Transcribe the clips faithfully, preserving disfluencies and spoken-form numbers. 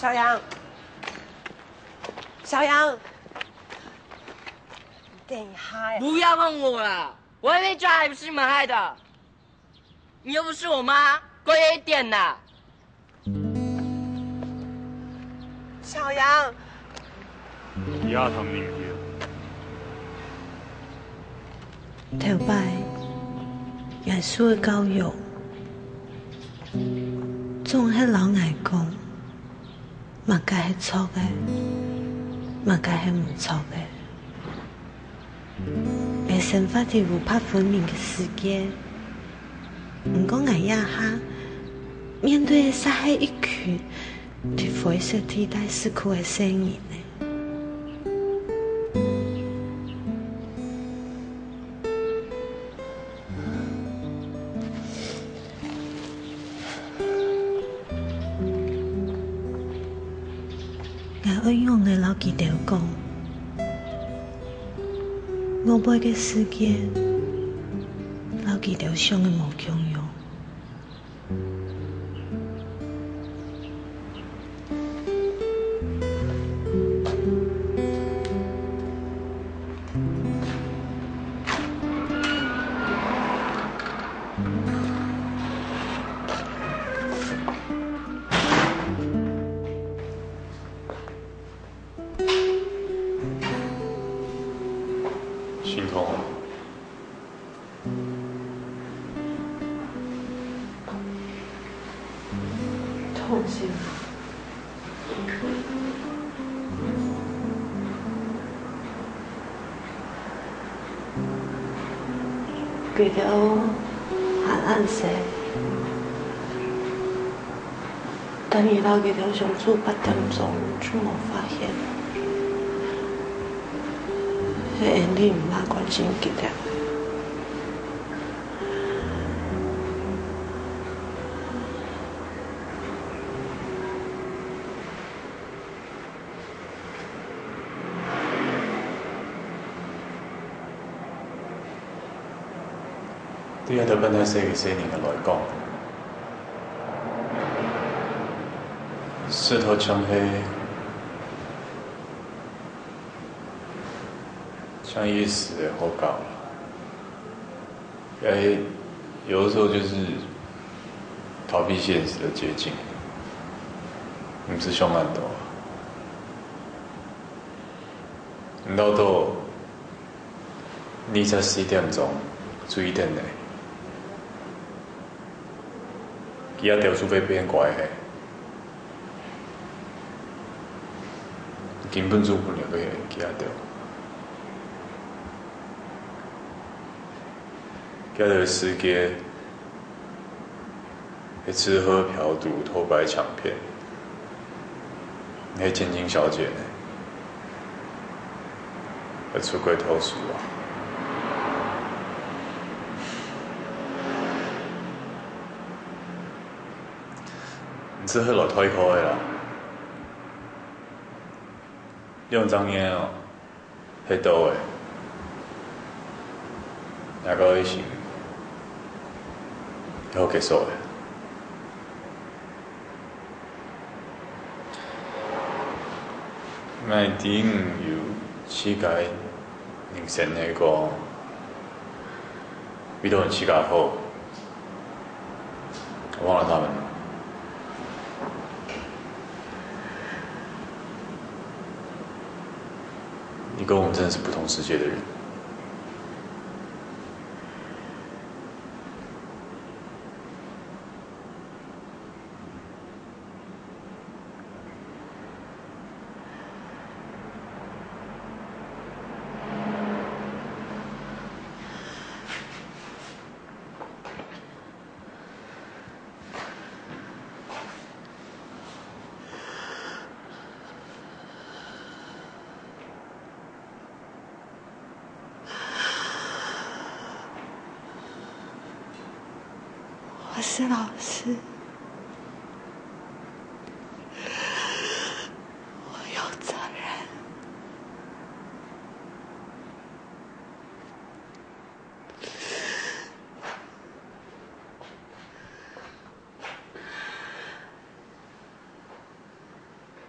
小杨，小杨，你等一下呀！不要碰我啦！我还没抓，还不是你们害的。你又不是我妈，乖一点啦。小杨，也同你去。头擺，耶穌个教育，總係摎𠊎講，麼个係著个，麼个係毋著个。𠊎生活在無法分明个世界，毋過𠊎這下面對个煞係一群在灰色地帶受苦个細人呢。 𠊎愛仰仔摎佢兜講，外背个世界摎佢兜想个無共樣。 心痛啊。痛死了。佢兜還恁細。 等你摎佢兜相處八點鐘就無發現，係𠊎俚毋關心佢兜。 對這兜本來細个細人仔來講，石頭像係，像一時个好搞啦。也有的時候就是逃避現實的捷徑，毋使想恁多。 你恅著二十四點鐘注意等咧，佢兜就會變乖嘿。根本做毋了个，佢兜。佢兜个世界 係吃喝嫖賭、偷拍、搶騙，你係千金小姐呢，還出軌偷食啊？你這係來退課个啦，兩張煙哦。 係到位，也到位時，愛好結束个。𠊎知你有自家人生个過，為著你自家好， 我忘了他們了。你跟我們真的是不同世界的人。 我是老師，我有責任。 你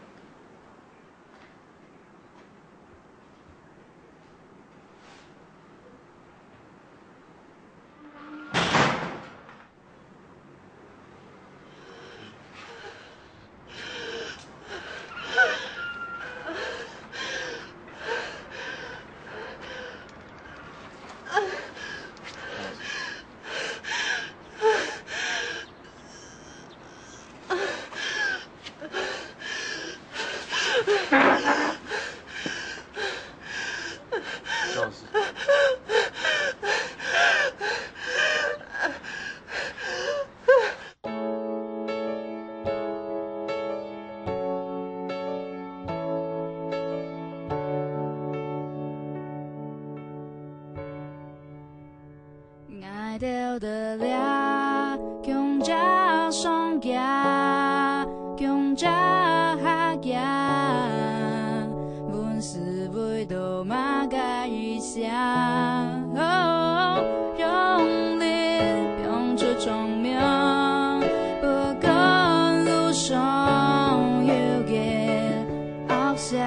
到得了，共隻上架，共隻下架，問是為到麼个一下？哦，用力放出聰明，不管路上有个 惡勢。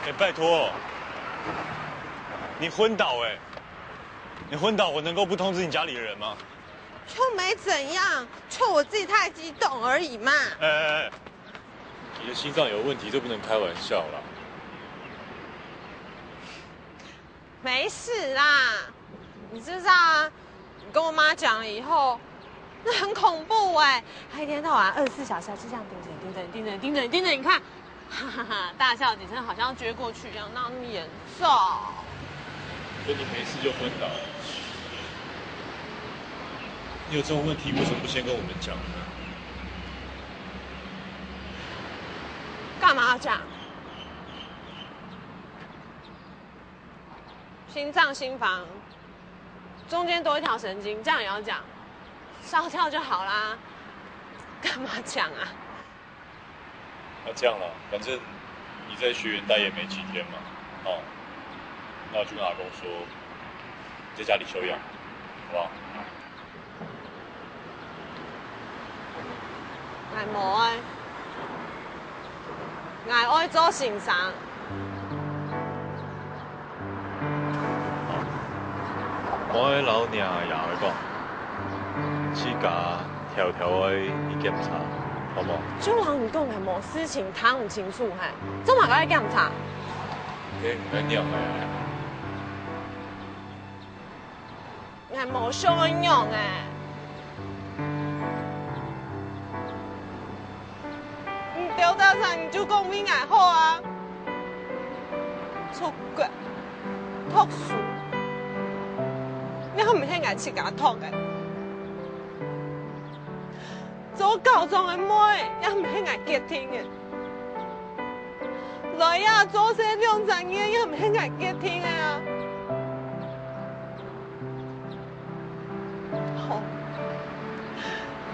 哎，拜託，你昏倒哎！你昏倒，我能夠不通知你家裡的人嗎？又沒怎樣，就我自己太激動而已嘛。哎哎哎，你的心臟有問題，這不能開玩笑啦。沒事啦，你知道啊，你跟我媽講了以後，那很恐怖哎，她一天到晚二十四小時就這樣盯著你，盯著你，盯著你，盯著你，盯著你看，哈哈哈，大笑幾聲好像撅過去一樣，哪有那麼嚴重？就你沒事就昏倒了，你有這種問題為什麼不先跟我們講呢？幹嘛要講？ 心臟心房中間多一條神經，這樣也要講？燒掉就好啦，幹嘛講啊？那這樣啦，反正你在學園待也沒幾天嘛，哦，那我就跟阿公說，你在家裡休養，好不好？ 𠊎無愛，𠊎愛做先生。𠊎愛摎若爺哀講，自家偷偷仔去檢查，好無？就摎你講，𠊎無事情，聽毋清楚嘿，做麼个愛檢查？該毋係若爺哀。 𠊎無想愛仰仔。你兜大聲你就講為𠊎好啊！出國、讀書，也毋係𠊎自家擇个。 做校長个妹也毋係𠊎決定个，來這做事兩隻月也毋係𠊎決定个啊！好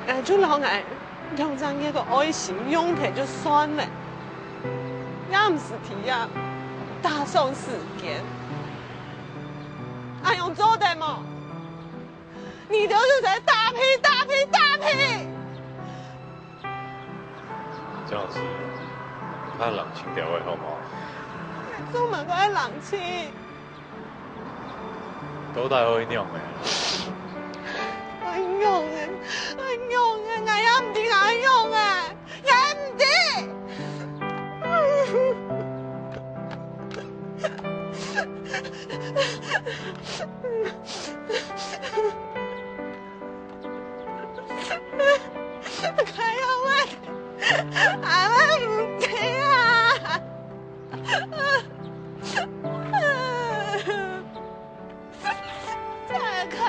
，𠊎就摎𠊎兩隻月个愛心用忒就算了，也毋使在這打爽時間。恁樣做得無？ 你兜就在打屁、打屁、打屁！張老師，較冷靜點仔好無？做麼个愛冷靜？到底愛仰仔？愛仰仔，愛仰仔，𠊎也毋知𠊎愛仰仔。 也毋知。開學會，阿姆毋知啊！再開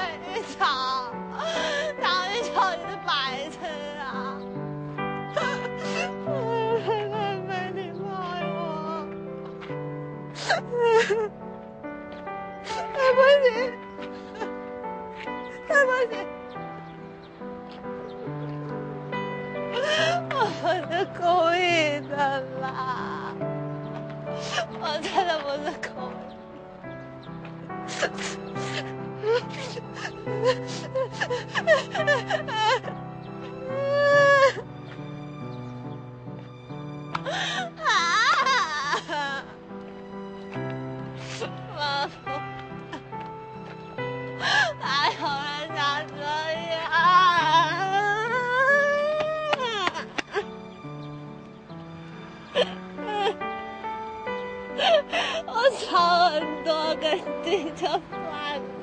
对不起，对不起，我不是故意的啦，我真的不是故意。哪有人家这样？我吵很多个气就算了，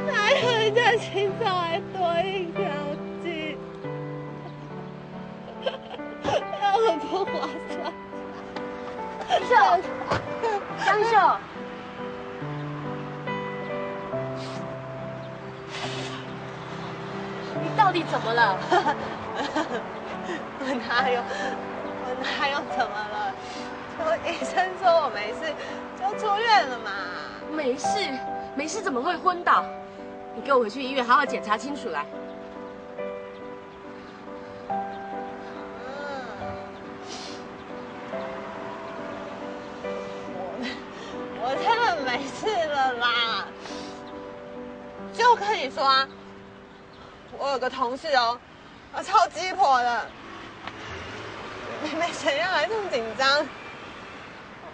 哪有人家心吵还多一条气？很不划算。秀，江秀，你到底怎么了？我哪有，我哪有怎么了？我医生说我没事，就出院了嘛。没事，没事怎么会昏倒？你给我回去医院好好检查清楚来。我我真的没事了啦。就跟你说啊，我有个同事哦，他超鸡婆的，你没怎样还这么紧张。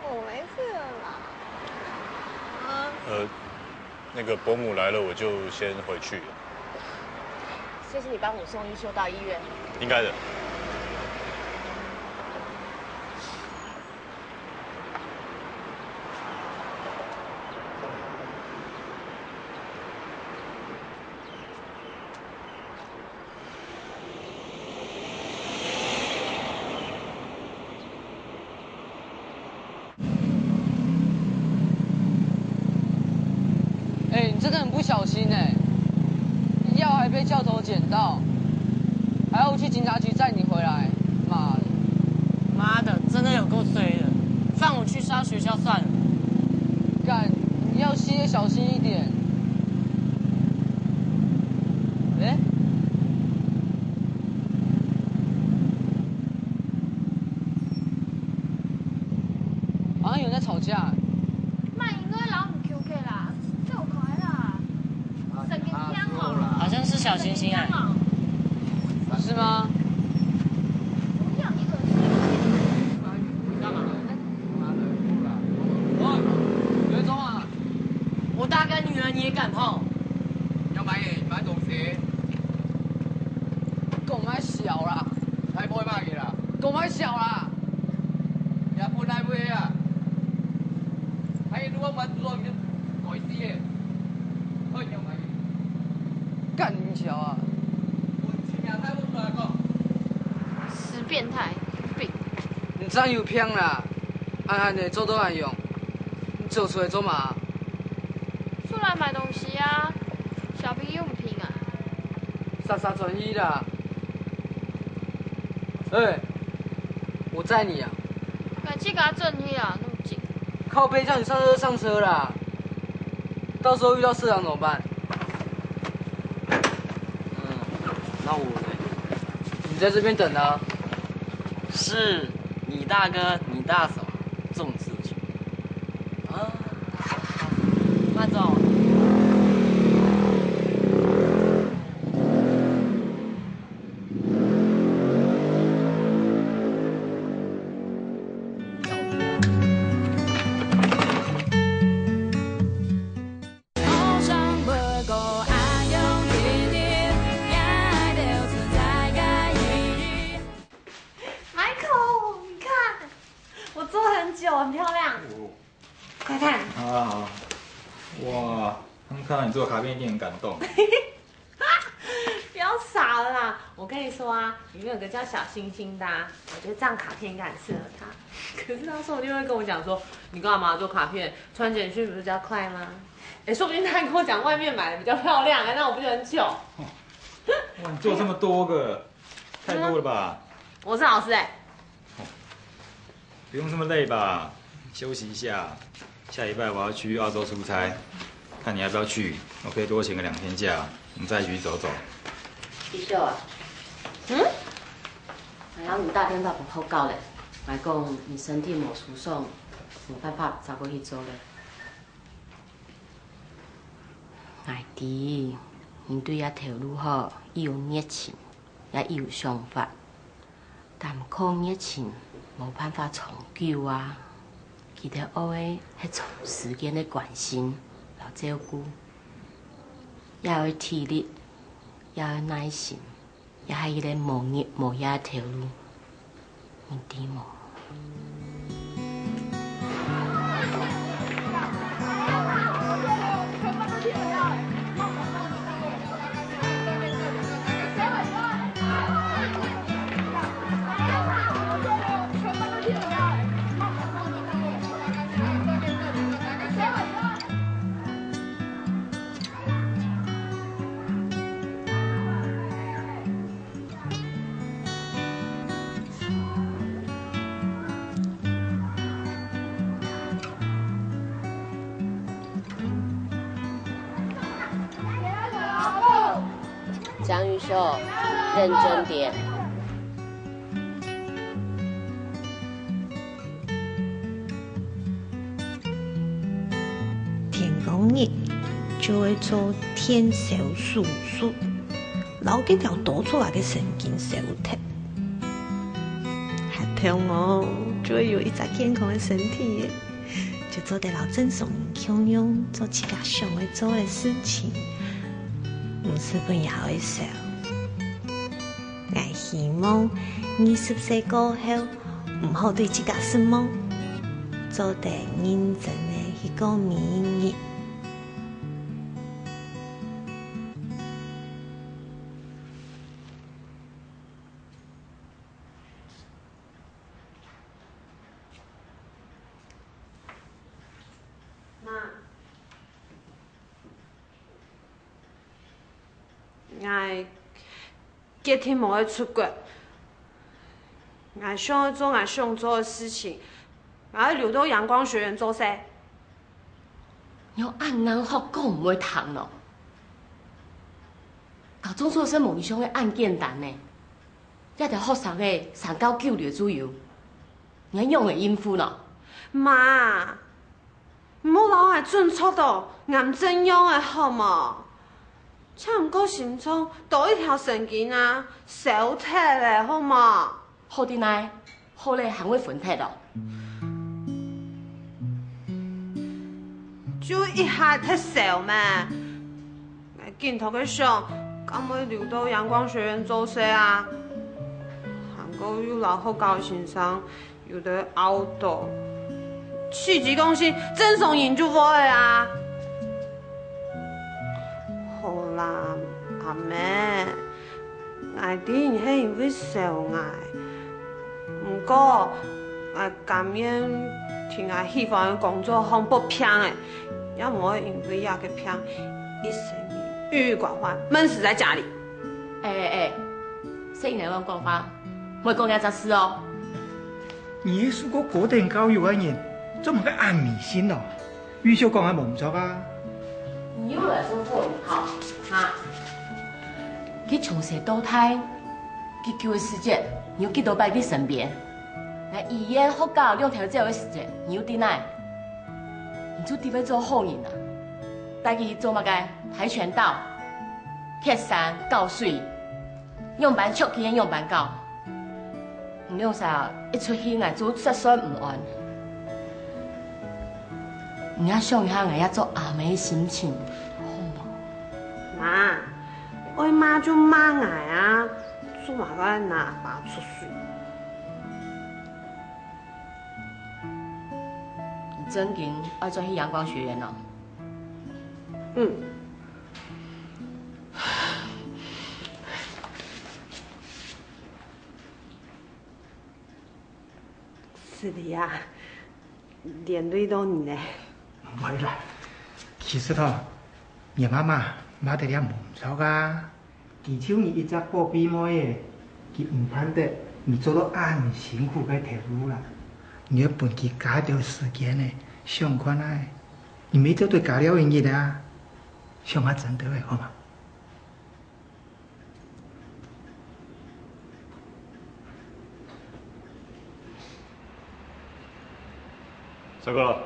我没事了啦。啊，呃，那个伯母来了，我就先回去了。谢谢你帮我送一休到医院。应该的。哎，你这个很不小心哎，药还被教头捡到，还要我去警察局载你回来，妈的！妈的，真的有够衰的，放我去杀学校算了。干，你要吸也小心一点。哎，好像有人在吵架。莫因為摎毋求个啦，走開啦，神經病哦！好像是小星星哎。神經病哦！是嗎？不要你惡心。我，有一種啊，我大哥女人你也敢碰？要買，買東西。講愛笑啦。太會買个啦。講愛笑啦。也不來買啊。還有如果買多，你就改死个。喝牛奶。幹你笑啊！我盡量太不出來講。死變態，有病！你真有病啦！恁樣呢做到恁樣，你走出來做麼？出來買東西啊，小朋友毋平啊。煞煞轉去啦！ 哎，我載你啊。該自家轉去啊，那麼近。靠北，叫你上車就上車啦，到時候遇到色狼怎麼辦？嗯，那我呢？你在這邊等啊。是你大哥、你大嫂重色輕友啊。慢走。 Michael，你看，我做很久，很漂亮。快看。好啊，好啊。哇，他们看到你做卡片一定很感动。不要傻了啦！我跟你说啊，里面有个叫小星星的啊，我觉得这样卡片应该很适合他。可是他说不定会跟我讲说，你干嘛做卡片？传简讯不是比较快吗？哎，说不定他还跟我讲外面买的比较漂亮，哎，那我不就很糗？哇，你做这么多个，太多了吧？我是老师哎。不用这么累吧？休息一下，下礼拜我要去澳洲出差，看你要不要去？我可以多请个两天假，我们再一起去走走。一秀啊，嗯？哎呀，你打电话分好搞嘞，还讲你身体无舒爽，无办法再过去做了。哎弟，你对这头路吼，又有热情，也有想法。 但靠热情无办法长久啊。佢兜愛个係長時間个關心摎照顧，也愛體力，也愛耐心，也係一個無日無夜个頭路。你知無？ 江玉秀，认真点。 天光日就會做電燒手術，摎該條多出來个神經燒忒。還痛哦，就會有一隻健康个身體耶，就做得摎正常人共樣做自家想愛做个事情，毋使分人會愁。 𠊎希望二十歲過後，毋好對自家失望，做得認真个去過每一日。媽。 𠊎決定無愛出國。𠊎想愛做𠊎想做个事情，𠊎愛留到陽光學院做事。你仰恁硬學講毋會聽咯？高中輒生無你想个恁簡單呢，這兜學生仔三教九流就有，你仰會應付咯？媽， 毋好摎𠊎準著到癌症樣仔好無？只毋過心臟多一條神經啊，燒忒咧好無？好得哪，好咧還會昏忒哦。就一下忒燒咩？𠊎緊頭个想，敢會留到陽光學院做事啊？還過又摎學校先生 有兜拗到，氣急攻心，正常人就會啊。好啦，阿姆，𠊎知你係因為愁𠊎，毋過𠊎甘願在𠊎喜歡个工作項發病仔，也毋會因為這個病，一生鬱鬱寡歡，悶死在家裡。哎哎哎，細人亂講話，莫講這隻事哦。 你係受過高等教育个人，做麼个恁迷信哦？玉秀講个無毋著啊。你又來說錯人好，哈？佢從細到大，幾久个時節，你有幾多擺在身邊？𠊎醫院、學校兩頭走个時節，你有在哪？你就知會做好人啊！帶佢去做麼个？跆拳道、蹶山、搞水，樣般著佢个樣般搞。 你兩儕一出去，𠊎就煞算毋安。你也想一下𠊎這做阿姆个心情，好無？媽，愛罵就罵𠊎啊，做麼个拿爸出水？你正經愛轉去陽光學院哦？嗯。 斯利亞，連累到你呢。毋會啦，其實吼，你媽媽罵得了無毋著啊。佢就你一隻寶貝妹仔，佢毋盼得你做到恁辛苦个頭路啦。你愛分佢加兜時間呢，想看啊，你毋係做得加尞一日啊，想較真兜仔，好嗎？上課了。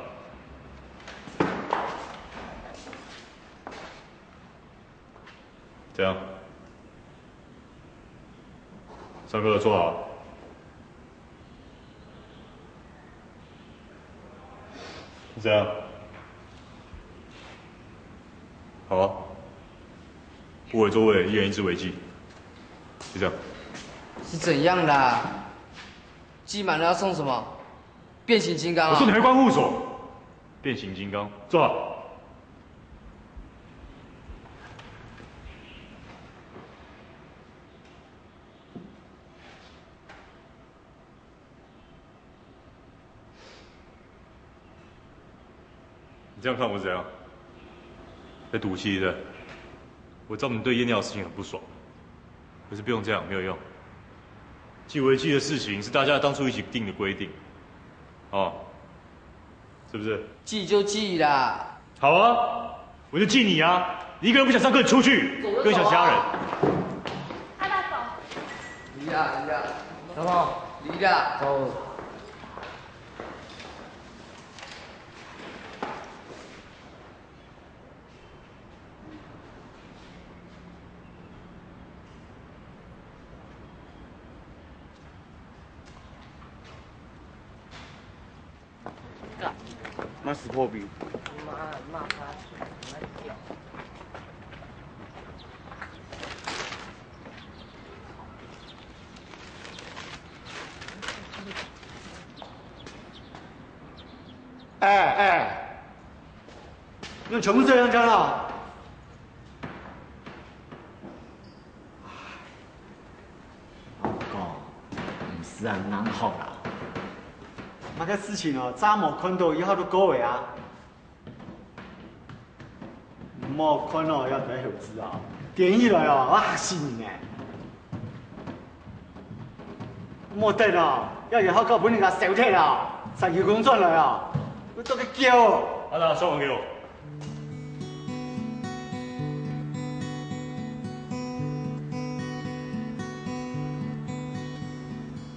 怎样？上课了，坐好。是这样。好啊。不回座位，一人一支违纪。就这样。是怎样啦？记满了要送什么？变形金刚啊？我说你回关护所。变形金刚，坐好。 你这样看我是怎样？在赌气是不是？我知道你对夜尿的事情很不爽，可是不用这样，没有用。记违纪的事情是大家当初一起定的规定，哦，是不是？记就记啦。好啊，我就记你啊！你一个人不想上课，你出去，不用想其他人。阿爸走。离啦，离啦，小宝，离啦。走。 妈死破病。哎哎，你们全部这样讲了？ 我讲，毋使恁硬好啦。麼个事情哦，早無看到，以後都過个啊。無看哦，要戴口罩哦，點起來哦，我嚇死你呢！莫等哦，要以後搞分人家燒忒哦，上油工轉來哦，我做个狗哦。阿達，燒完給我。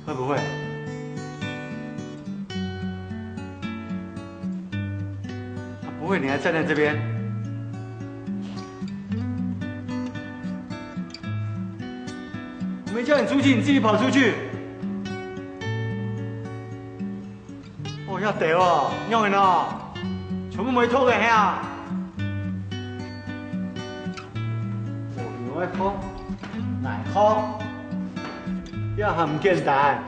會不會？啊，不會，你還站在這邊？我沒叫你出去，你自己跑出去。 哦，遐兜哦，仰形哦？全部無脫个係啊？哦，你會哭？愛哭？這還毋簡單？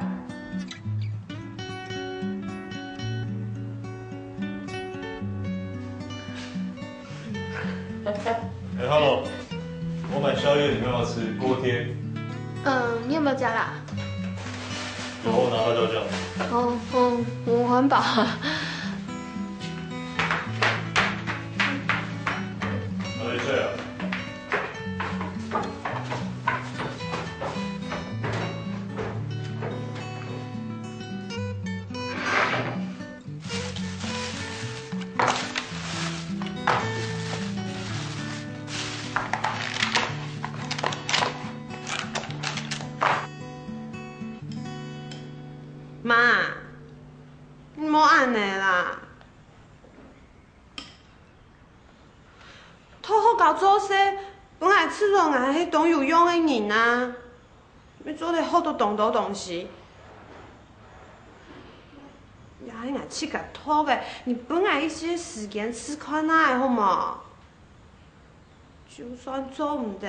哎，Hello，我買宵夜，你要不要吃锅贴？嗯，你有没有加辣？有，我拿辣椒酱。哦，哦，我很饱。那就睡了。 媽，你莫恁仔啦！ 讀學校做事，本來知著𠊎係當有用个人啊，也做得學著當多東西。也係𠊎自家擇个，你分𠊎一息時間試看啊，好無？就算做毋得，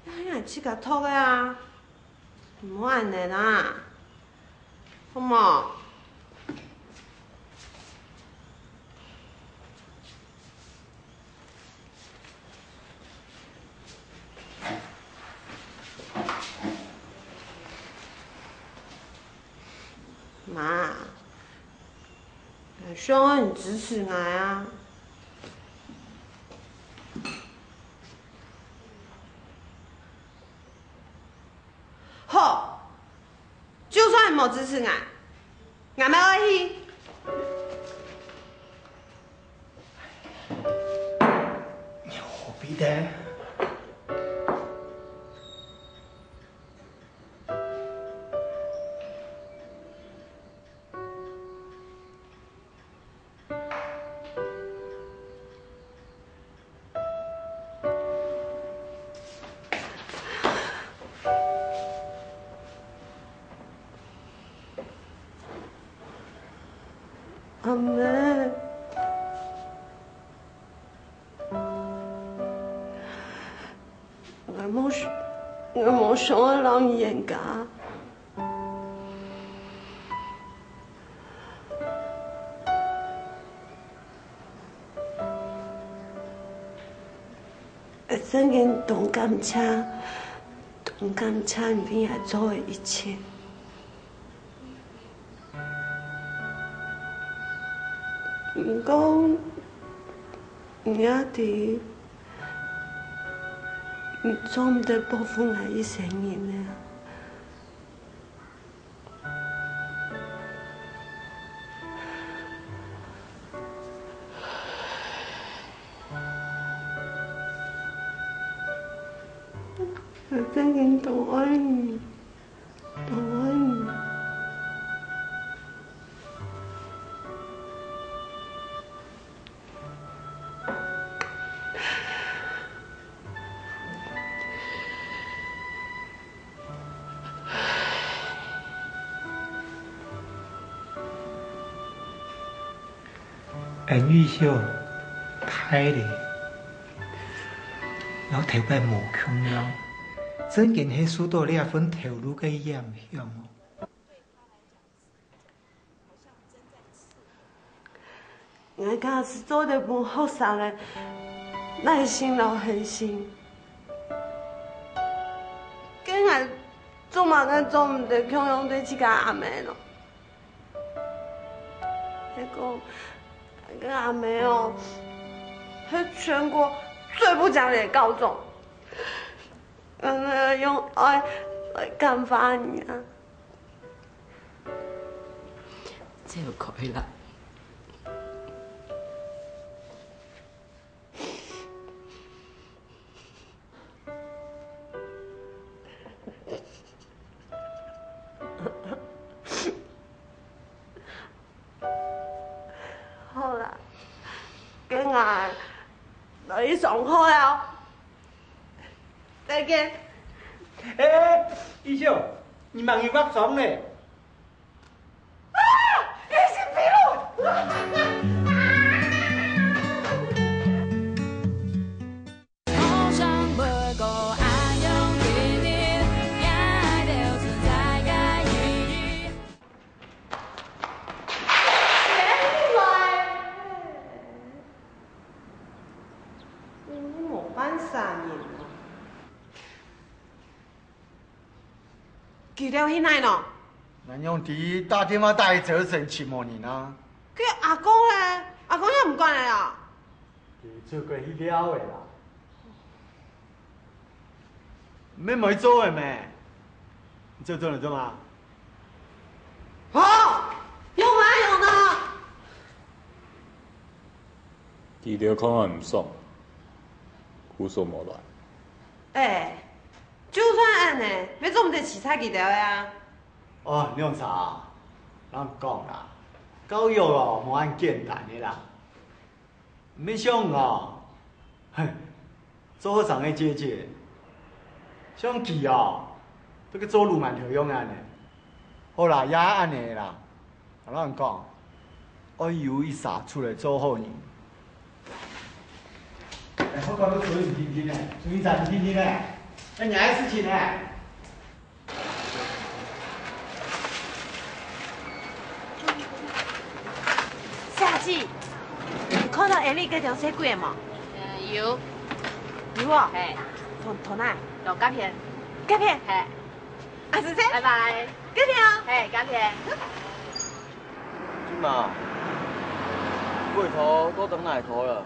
也係𠊎自家擇个啊。 毋好恁仔啦，好無？媽，𠊎想愛你支持𠊎啊！ 好，就算你無支持𠊎，𠊎乜愛去。的。 阿姆，𠊎無，𠊎無想愛摎你冤家。 𠊎真經當感謝，當感謝你為𠊎做个一切。毋過，你也知，你做毋得保護𠊎一生人啊。 𠊎真經當愛你，當愛你。 恩義小，大咧，摎頭擺無共樣，真經係受到這份頭路个影響哦。 𠊎假使做得分學生个耐心摎恆心，該𠊎做麼个做毋得共樣對自家阿姆呢？該講，該阿姆哦，係全國最不講理个校長，𠊎愛用愛來感化你啊！ 走開啦！好啦，該𠊎來去上課了。 再見。欸，義小，你吂有化妝呢？啊！你係秘魯！ 你無扮生人哦？佢兜去哪呢？𠊎仰知？打電話打去朝晨，尋無人啊。佢阿公呢？阿公也毋管了啊？佢出國去尞了啦。 無麼个做个咩？你做做來做麼？哦，用啊用啊！佢兜看𠊎毋爽，故所無來。欸，就算恁呢，也做毋得辭退佢兜啊！哦，涼茶，𠊎講啦，教育哦，無恁簡單个啦。 毋係像𠊎哦，嘿，做學生个姐姐，像佢哦，就跟做鱸鰻頭樣恁呢。好啦，也恁呢啦，𠊎摎你講，愛有一儕出來做好人。欸，好搞到所以毋定定呢，所以才毋定定呢，該你个事情呢？ 小姐，你看到Ellie該條細鬼仔無？呃，有。有哦？嘿。同，同哪？同甲片。甲片？嘿。啊，謝謝。拜拜。甲片哦。嘿，甲片。金媽，胃頭都等奶頭了，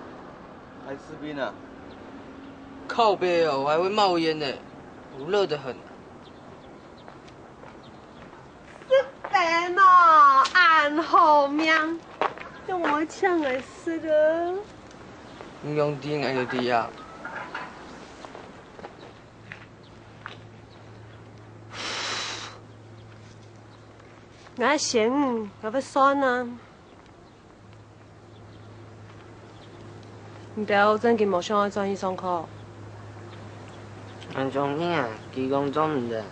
還吃冰啊？靠北哦，我還會冒煙呢，我熱得很。 食等哦，恁好命，用我搶來食啊！你用知，𠊎就知啊。𠊎係仙女，𠊎會算啊。你兜正經無想愛轉去上課？恁重要啊，佢講做毋得。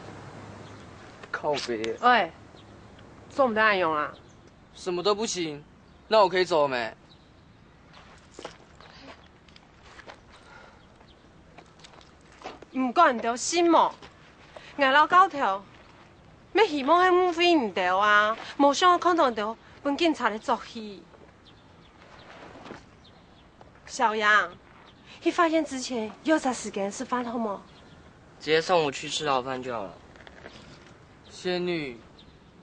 靠北。喂，做毋得恁樣啊？什麼都不行，那我可以走了沒？ 毋管你兜信無，𠊎摎教頭，乜希望係誤會你兜啊，無想愛看著你兜分警察來捉去。小楊，去法院之前，約隻時間食飯好無？直接送我去吃牢飯就好了。仙女，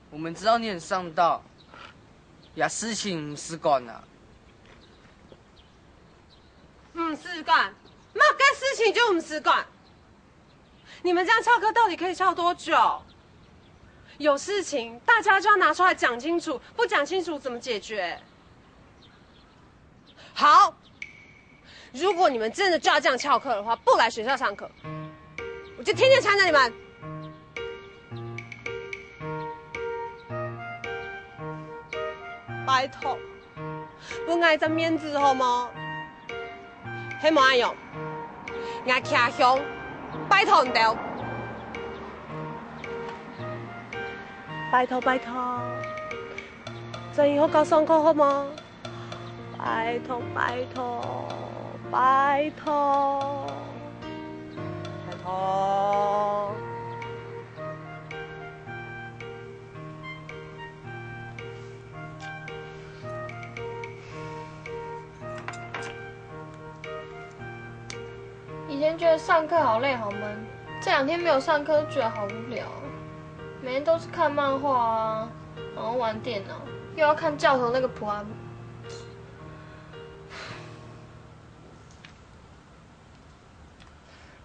我們知道你很上道，這事情毋使管啊。 毋使管，麼个事情就毋使管。你們這樣翹課到底可以翹多久？有事情大家就要拿出來講清楚，不講清楚怎麼解決？好，如果你們真的就要這樣翹課的話，不來學校上課，我就天天纏著你們。拜託， 分𠊎一隻面子好無？係無恁樣，𠊎擎胸，拜託你兜。拜託拜託，轉去學校上課好無？拜託拜託，拜託，拜託。 以前覺得上課好累好悶，這兩天沒有上課就覺得好無聊，每天都是看漫畫啊，然後玩電腦，又要看教頭那個普拉姆。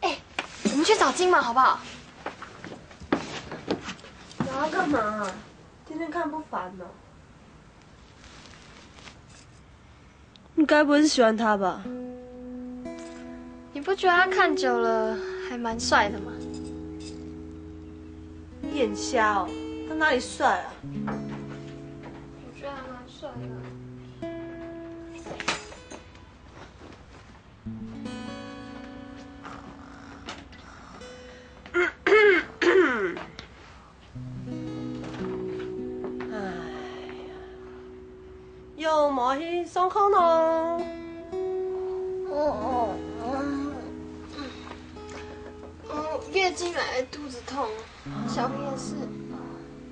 哎，我們去找金毛好不好？找他幹嘛啊？天天看不煩哦。 你該不會是喜歡他吧？你不覺得他看久了還蠻帥的嗎？你眼瞎哦，他哪裡帥啊？我覺得還蠻帥的。 唉呀，又無去上課呢？哦，哦，嗯，嗯，月經來肚子痛，小明也是。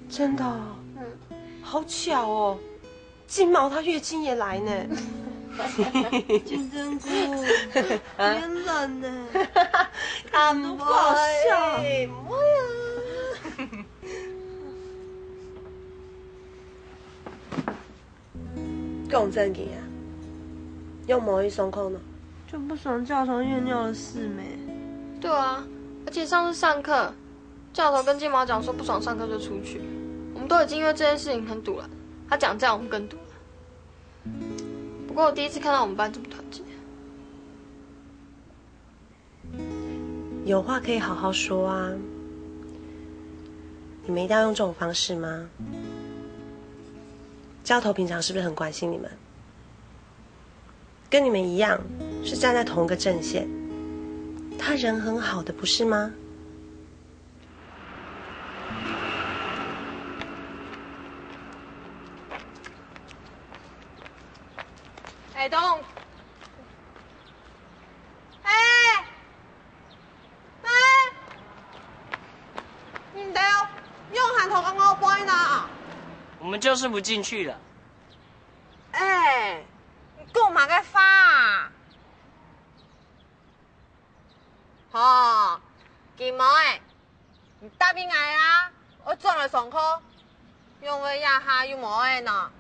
真的哦？嗯。好巧哦。 金毛牠月經也來呢。金針菇，啊？你很冷呢。他們不好笑。欸，不會啊。講正經啊，又無去上課呢？就不爽教頭夜尿的事咩。對啊，而且上次上課， 教頭跟金毛講說不爽上課就出去，我們都已經因為這件事情很賭爛，他講這樣我們更賭爛。不過我第一次看到我們班這麼團結。有話可以好好說啊，你們一定要用這種方式嗎？教頭平常是不是很關心你們？跟你們一樣，是站在同一個陣線，他人很好的，不是嗎？ 哎，東。哎，哎，你兜仰還在該𠢕背呢？我們就是不進去了。哎，你講麼个話啊？ 吼，金毛仔，你答應𠊎啊，愛轉來上課，仰會這下又無愛呢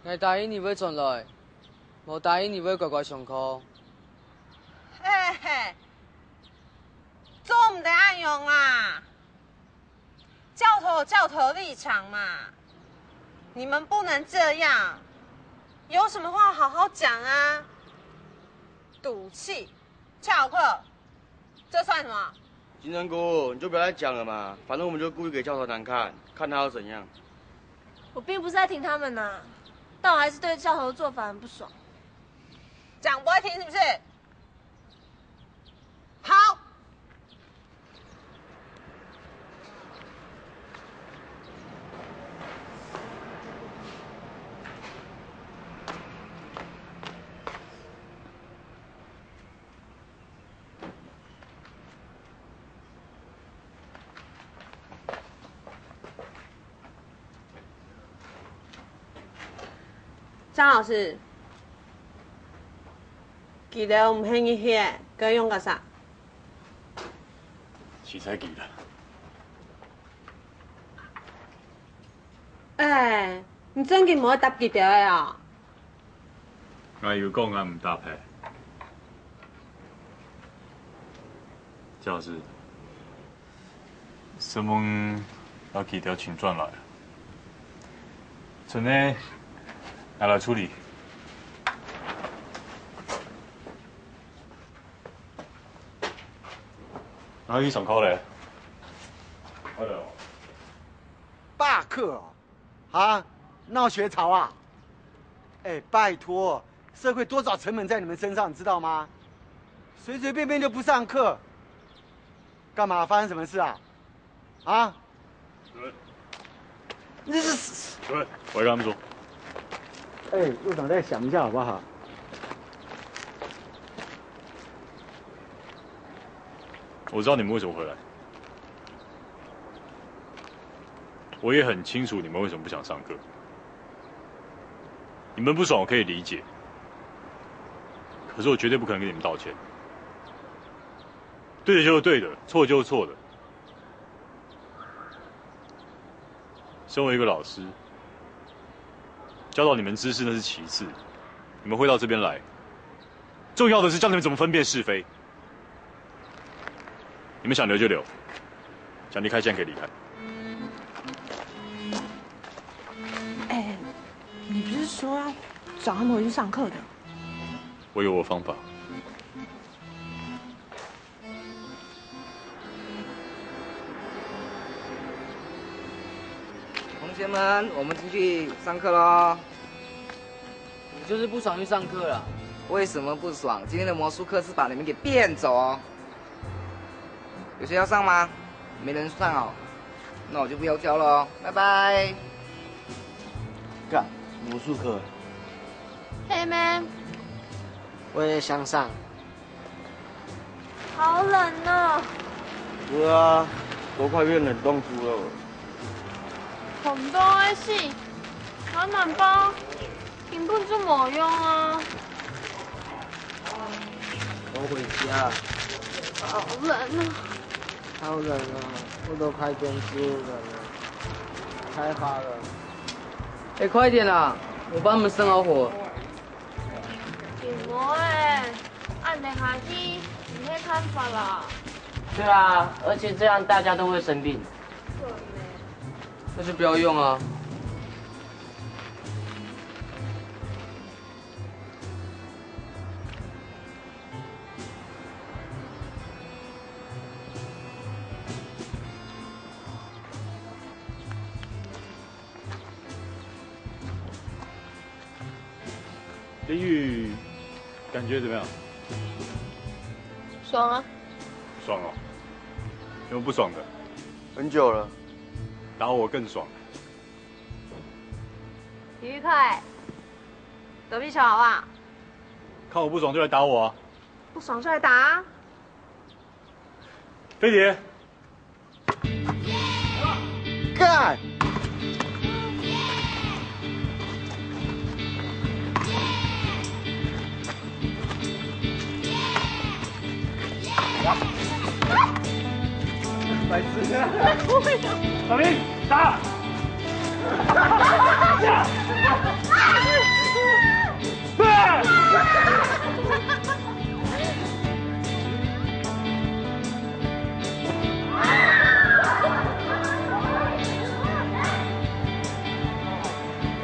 ？𠊎答應你會轉來，無答應你會乖乖上課。嘿嘿，做毋得恁樣啊！教頭有教頭立場嘛，你們不能這樣，有什麼話好好講啊！賭氣，翹課， 這算什麼？金針菇，你就不要再講了嘛，反正我們就故意給教頭難看，看他要怎樣。我并不是在挺他们呐，但我还是对教头的做法很不爽。讲不会听是不是？好。张老师，佢兜毋係你去个，佢用个啥？實在佢啦。哎，你正經無愛答佢兜个哦？ 𠊎有講𠊎毋搭配。張老師，承蒙摎佢兜請轉來，剩个𠊎來處理。𠊎去上課咧。好了。罷課哦？ 啊，鬧學潮啊？哎，拜託，社會多少成本在你們身上，你知道嗎？隨隨便便就不上課，幹嘛？發生什麼事啊？啊？你是……對，我要跟他們說。哎，路長，再想一下好不好？我知道你們為什麼回來，我也很清楚你們為什麼不想上課。你們不爽我可以理解，可是我絕對不可能跟你們道歉。對的就是對的，錯的就是錯的。身為一個老師，教導你們知識那是其次，你們會到這邊來，重要的是教你們怎麼分辨是非。你們想留就留，想離開現在可以離開。哎，你不是說要找他們回去上課的？我有我的方法。同學們，我們進去上課咯。你就是不爽去上課啦。為什麼不爽？今天的魔術課是把你們給變走哦。有誰要上嗎？沒人上哦，那我就不要教了哦，拜拜。幹，魔術課。嘿咩？我也想上。好冷哦。對啊，都快變冷凍豬了。寒到會死，暖暖包。 根本就無用啊。我回家。好冷啊。好冷啊，我都快變豬了，太好了。哎，快點啦，我幫你們生好火。毋好欸，恁樣下去，毋係辦法啦。對啊，而且這樣大家都會生病。對呢。那就不要用啊。 淋雨，感覺怎麼樣？爽啊！爽哦？有沒有不爽的？很久了。打我更爽。李玉凱，隔壁小好不好？看我不爽就來打我啊！不爽就來打啊！飛碟， 幹！白痴！小明，打！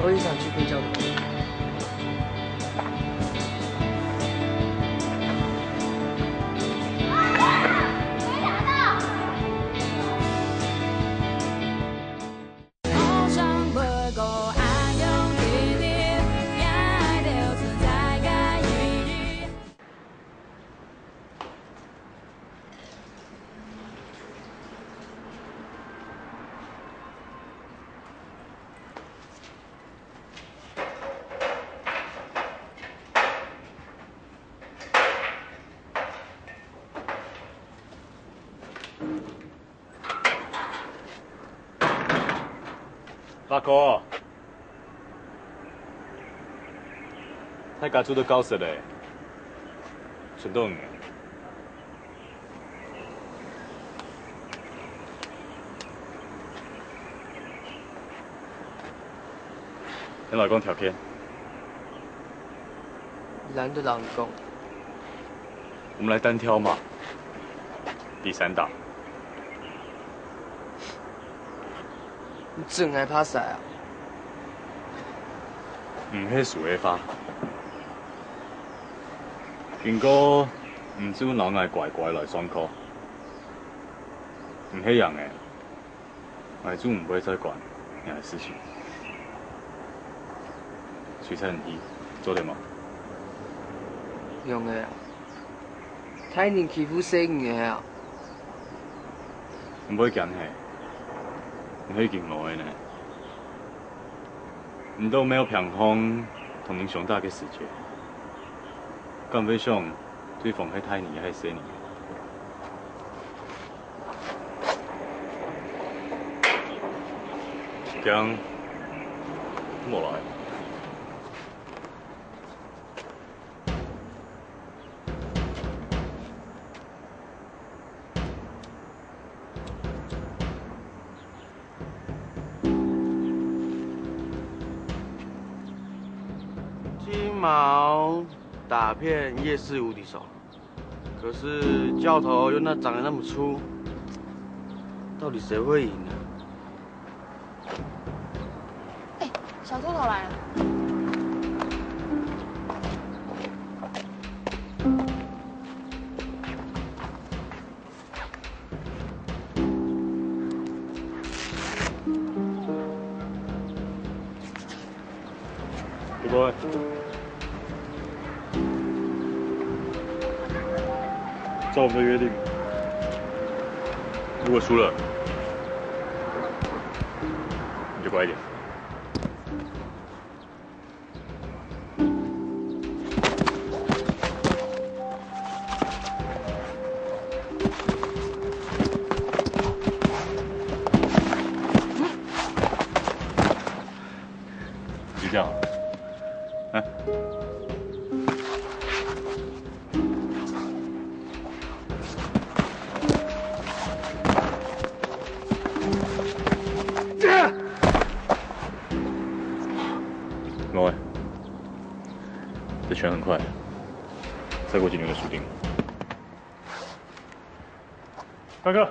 我也想去跟教头。哥，大家做得夠食咧，順到你。你來講條件。懶得摎你講。 我們來單挑嘛，比散打。你真愛怕輸啊？毋係輸个話，經過你就摎𠊎乖乖來上課，毋係贏个。 𠊎就毋會再管你个事情。隨在你去，做得無？用个啊，大人欺負細人个啊。毋會驚嘿，你已經無个呢。你都無平常同人相打个時節，敢會想對方係大人也係細人？ 驚，無來。金毛打遍夜市無敵手。 可是教頭又那長得那麼粗，到底誰會贏啊？哎，小偷偷來了。對不對？照我們的約定，如果輸了，你就乖一點。 就這樣啊。來。喂，這拳很快，再過幾年就輸定了。 大哥。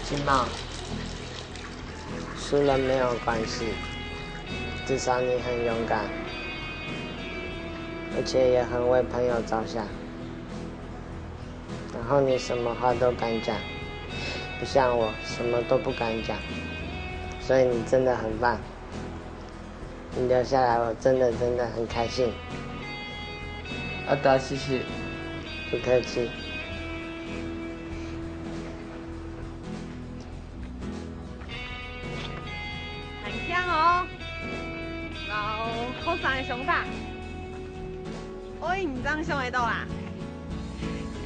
金毛，輸了沒有關係，至少你很勇敢，而且也很為朋友著想。然後你什麼話都敢講，不像我什麼都不敢講，所以你真的很棒。 你留下來，我真的真的很開心。啊，多謝謝。不客氣。很香哦，老後生的胸大。哎，你這樣想得到啦？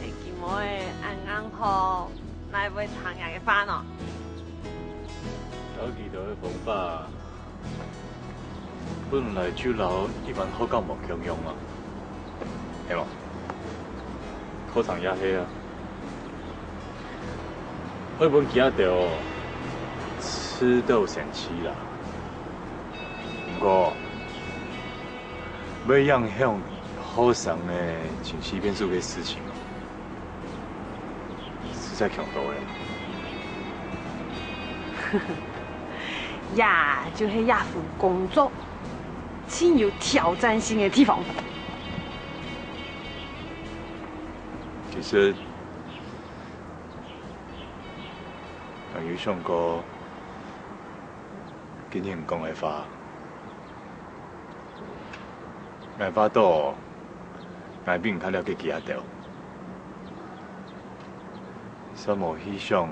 哎，金毛的恁硬殼，哪會聽人个話呢？有幾多个方法？ 本來就摎一般好感冒共樣啊，係無？課程也係啊，愛分佢兜試著先試啦。毋過，會影響學生个情緒變數个事情啊， 實在強到了。這就係這份工作盡有挑戰性个地方。其實，有想過今日講个話，𠊎發到，𠊎比你較了解佢兜，煞無去想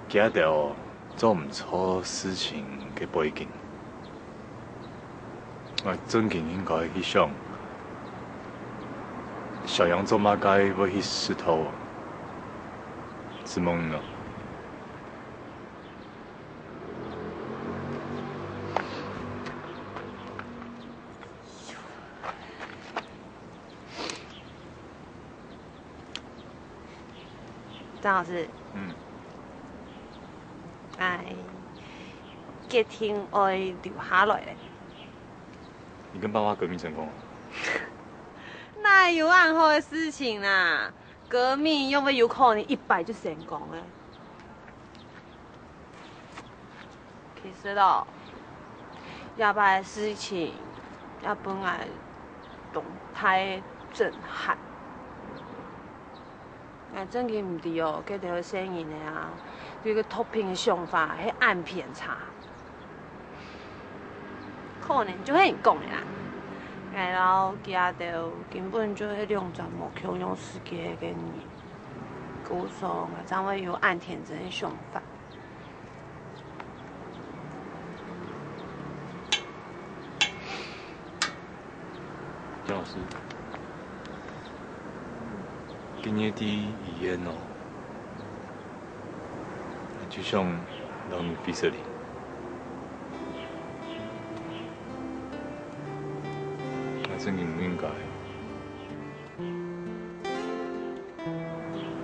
佢兜做毋著事情个背景。 𠊎正經應該去想，小楊做麼个會去識透子夢呢？張老師，嗯，哎，決定愛留下來咧。你跟爸爸革命成功了？哪有恁好个事情啊？革命又毋係有可能一擺就成功个。其實哦，這擺个事情也分𠊎當大个震撼。 𠊎正經毋知哦，該兜个細人仔啊，對該毒品个想法係恁偏差。可能就係你講个啦。𠊎摎佢兜根本就係兩隻無共樣世界个人，故所𠊎正會有恁天真个想法。 張老師，今日在醫院哦，就想摎你分手哩。𠊎正經毋應該。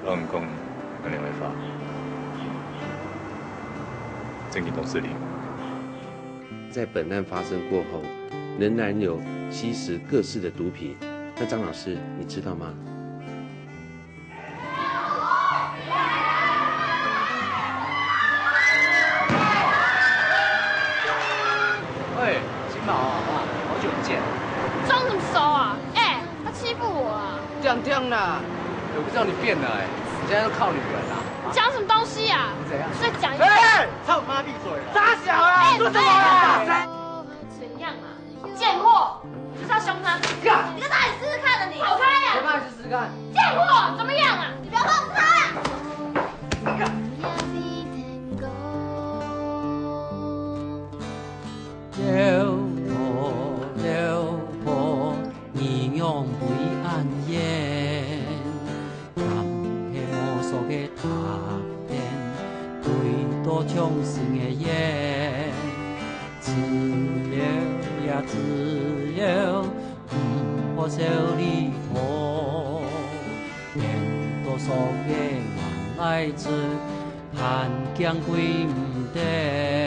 摎你講恁樣个話，正經當失禮。在本案發生過後，仍然有吸食各式的毒品。那張老師，你知道嗎？ 喂，金毛啊，好久不見。装什麼熟啊？哎，他欺負我啊！恬恬啦，我不知道你變了哎，人家都靠女人啊。你講什麼東西啊？怎樣？再講一次。哎，操你媽閉嘴！傻小啊，哎，做什麼啊？哎，怎樣啊？賤貨，就是要凶他。幹！你就大膽試試看啊你！好開啊！誰怕你試試看？賤貨，怎麼樣啊？你不要碰他！幹！ 還驚鬼毋得。